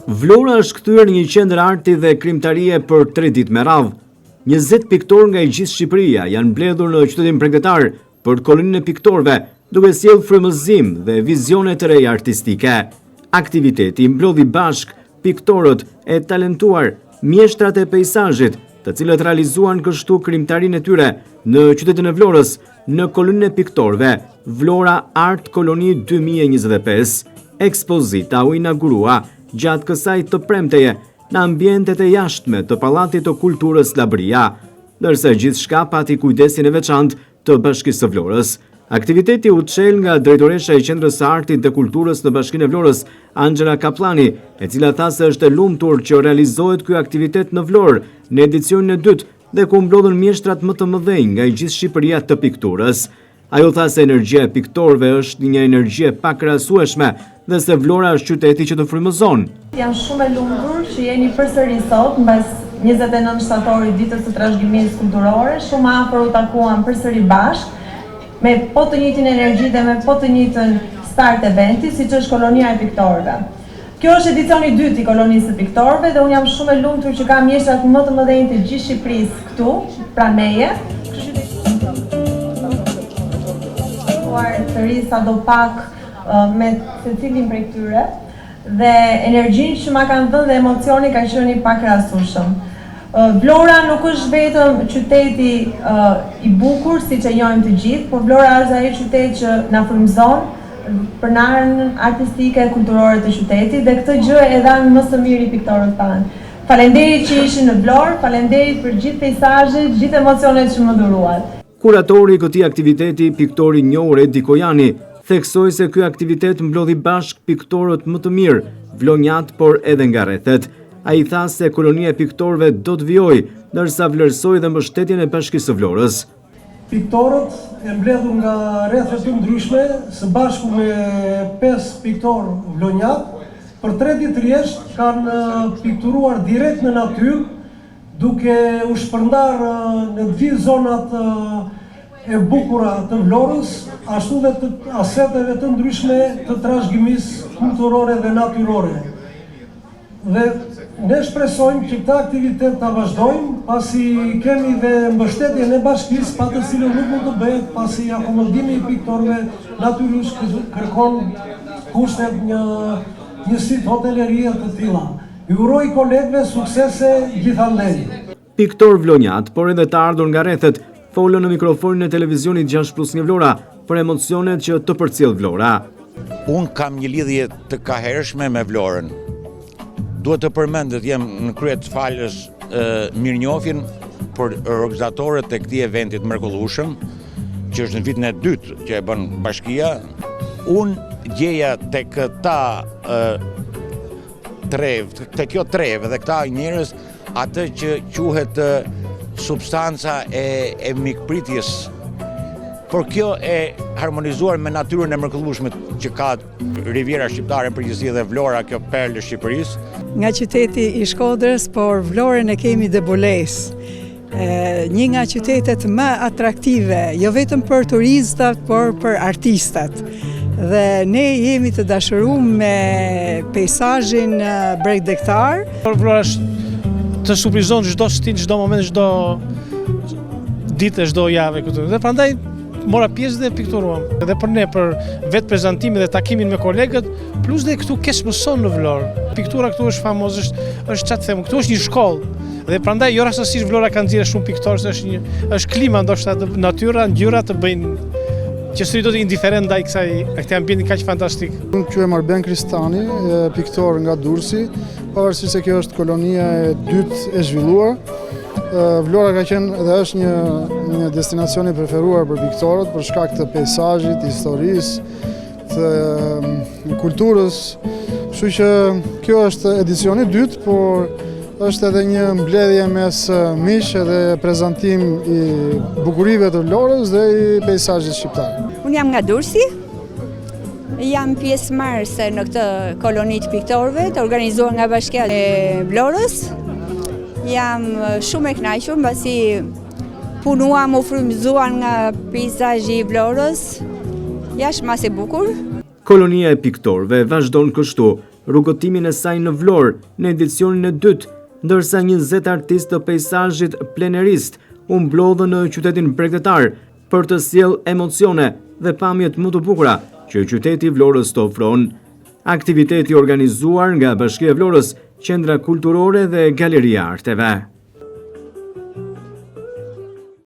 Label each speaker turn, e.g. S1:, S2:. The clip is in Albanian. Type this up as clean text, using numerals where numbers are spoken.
S1: Vlora është kthyer në një qendër arti dhe krijimtarie për tre ditë me radhë. 20 piktorë nga e gjithë Shqipëria janë mbledhur në qytetin bregdetar për koloninë e piktorëve, duke sjellë frymëzim dhe vizione të reja artistike. Aktiviteti mblodhi bashkë piktorët e talentuar, mjeshtrat e peisazhit, të cilët realizuan kështu krijimtarinë e tyre në qytetin e Vlorës, në koloninë e piktorëve, Vlora Art Koloni 2025. Ekspozita u inaugurua gjatë kësaj të premteje në ambientet e jashtme të Pallatit të Kulturës Labëria, ndërsa gjithçka pati kujdesin e veçantë të Bashkisë së Vlorës. Aktiviteti u çel nga drejtoresha e Qendrës së Artit dhe Kulturës në Bashkinë e Vlorës, Anxhela Kapllani, e cila tha se është e lumtur që realizohet ky aktivitet në Vlorë në edicionin e dytë dhe ku mblodhën mjeshtrat më të mëdhenj nga e gjithë Shqipëria të pikturës. Ajo tha se energjia e piktorëve është një energji e pakrahasueshme dhe se Vlora është qyteti që të frymëzon.
S2: Jam shumë e lumtur që jeni përsëri sot, mbas 29 shtatorit, ditës së trashëgimisë kulturore, shumë afër u takuam përsëri bashkë, me po të njëjtin energji dhe me po të njëjtën start eventi, siç është Kolonia e Piktorëve. Kjo është edicioni i dytë i Kolonisë së Piktorëve dhe unë jam shumë e lumtur që kam mjeshtrat më të mëdhenj të gjithë Shqipërisë këtu, pranë meje. Kështu që të rri sado pak me secilin prej tyre dhe energjinë që ma kanë dhënë dhe emocioni ka qenë i pakrahasueshëm. Vlora nuk është vetëm qyteti i bukur, siç e njohim të gjithë, por Vlora është ai qytet që na frymëzon për në anën artistike e kulturore të qytetit dhe këtë gjë e dhanë më së miri piktorët tanë. Faleminderit që ishin në Vlorë, faleminderit për gjithë peisazhet, gjithë emocionet që më dhuruat.
S1: Kuratori i këtij aktiviteti, piktori i njohur Edi Kojani, theksoi se ky aktivitet mblodhi bashkë piktorët më të mirë, vlonjatë por edhe nga rrethet. Ai tha se kolonia e piktorëve do të vijojë, ndërsa vlerësoi dhe mbështetjen e Bashkisë së Vlorës.
S3: Piktorët e mbledhur nga rrethe të ndryshme, së bashku me 5 piktorë vlonjatë, për 3 ditë rresht kanë pikturuar direkt në natyrë, duke u shpërndarë në të gjithë zonat e bukura të Vlorës, ashtu dhe të aseteve të ndryshme të trashëgimisë kulturore dhe natyrore. Dhe ne shpresojmë që këtë aktivitet ta vazhdojmë, pasi kemi dhe mbështetjen e bashkisë, pa të cilën nuk mund të bëhet, pasi akomodimi i piktorëve natyrisht kërkon kushtet një njësi hotelerie të tilla. Ju uroj kolegëve suksese gjithandej.
S1: Piktorë vlonjatë, por edhe të ardhur nga rrethet, folën në mikrofonin e televizionit 6 plus 1 Vlora për emocionet që të përcjell Vlora.
S4: Unë kam një lidhje të kahershme me Vlorën. Duhet të përmend të jem në krye të falës mirënjohjen për organizatorët e këtij eventi të mrekullueshëm, që është në vitin e dytë që e bën bashkia. Unë gjeja te këta trevë, te kjo trevë dhe këta njerëz atë që quhet substanca e, e mikpritjes, por kjo e harmonizuar me natyrën e mrekullueshme që ka Riviera Shqiptare në përgjithësi dhe Vlora, kjo perlë e Shqipërisë.
S5: Nga qyteti i Shkodrës, por Vlorën e kemi debulesë. Një nga qytetet më atraktive, jo vetëm për turistat, por për artistat. Dhe ne jemi të dashurum me peisazhin bregdetar.
S6: Por Vlora është të surprizon çdo stinë, çdo moment, çdo ditë e çdo javë këtu. Dhe prandaj mora pjesë dhe pikturuam. Dhe për ne, për vetë prezantimin dhe takimin me kolegët, plus dhe këtu ke ç'mëson në Vlorë. Piktura këtu është famoz, është, është ça të them, këtu është një shkollë. Dhe prandaj jo rastësisht Vlora ka nxjerrë shumë piktorë, se është një është klima ndoshta natyra, ngjyra të bëjnë që s'rri dot indiferent ndaj kësaj këtij ambienti kaq fantastik.
S7: Unë quhem Arben Kristani, piktor nga Durrësi, pavarësisht se kjo është kolonia e dytë e zhvilluar. Vlora ka qenë dhe është një një destinacion i preferuar për piktorët për shkak të peisazhit, historisë, të mm, kulturës. Kështu që kjo është edicioni i dytë, por është edhe një mbledhje mes miqsh edhe prezantim i bukurive të Vlorës dhe i peisazhit shqiptar.
S8: Unë jam nga Durrësi, jam pjesëmarrëse në këtë koloni të piktorëve të organizuar nga Bashkia e Vlorës. Jam shumë e kënaqur mbasi punuam, u frymëzuam nga peizazhi i Vlorës. Jashtë mase bukur.
S1: Kolonia e piktorëve vazhdon kështu rrugëtimin e saj në Vlorë në edicionin e dytë, ndërsa 20 artistë të peisazhit plenerist u mblodhën në qytetin bregdetar për të sjellë emocione dhe pamjet më të bukura që qyteti i Vlorës të ofron. Aktiviteti organizuar nga Bashkia e Vlorës, Qendra Kulturore dhe Galeria e Arteve.